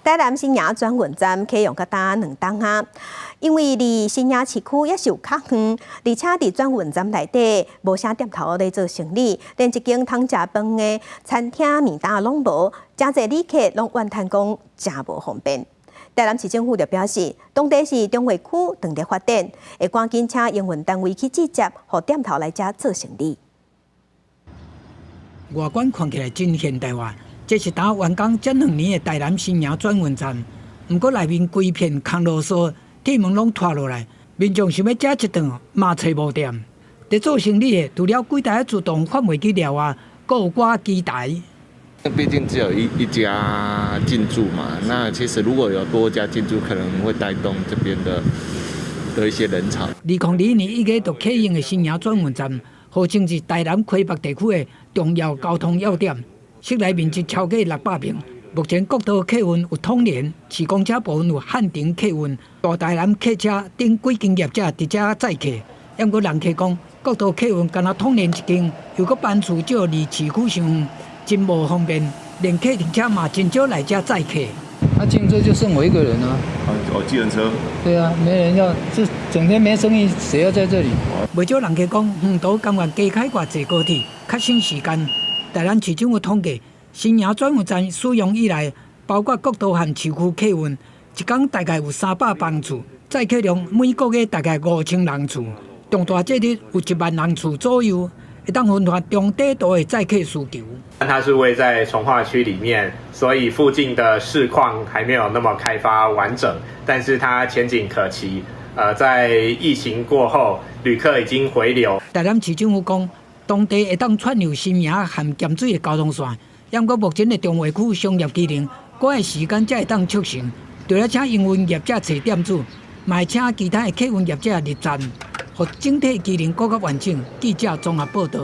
台南新營轉運站啟用才兩冬啊，因為離新營市區猶是有較遠，而且佇轉運站內底無啥店頭咧做生理，連一間通食飯的餐廳麵擔攏無，誠濟旅客攏怨嘆講誠無方便。台南市政府就表示，當地是重劃區當地發展，會趕緊請營運單位去接洽，予店頭來遮做生理。外觀看起來真現代化，這是剛完工才兩年的台南新營轉運站。毋過內面規片空囉嗦，鐵門攏拖落來，民眾想欲食一頓嘛揣無店。佇做生理的，除了櫃台自動販賣機了外，閣有掛機台。畢竟只有一家進駐嘛，那其實如果有多家進駐，可能會帶動這邊的一些人潮。2021年1月就啟用的新營轉運站，號稱是台南溪北地區的重要交通要點，室內面積超過600坪。目前國道客運有統聯，市公車部分有漢庭客運、大台南客車等幾間業者佇遮載客。毋過人客講，國道客運干焦統聯一間，又閣班次少，離市區傷遠，真無方便，連客運車嘛真少來遮載客。他進駐就剩我一個人啊！哦，計程車。對啊，沒人要，這整天沒生意，誰要在這裡？袂少人客講，遠途甘願加開偌濟高鐵，較省時間。台南市政府統計，新營轉運站使用以來，包括國道和市區客運，一工大概有300班次，載客量每個月大概5000人次，重大節日有1萬人次左右，會當分攤中短途的載客需求。它是位在重劃區裡面，所以附近的市況還沒有那麼開發完整，但是它前景可期。在疫情過後，旅客已經回流。台南市政府講，當地會當串流新營和鹹水的交通線，毋過目前的重劃區商業機能，閣愛時間才會當促成。除了請營運業者揣店主，嘛會請其他的客運業者入站，予整體機能閣較完整。記者綜合報導。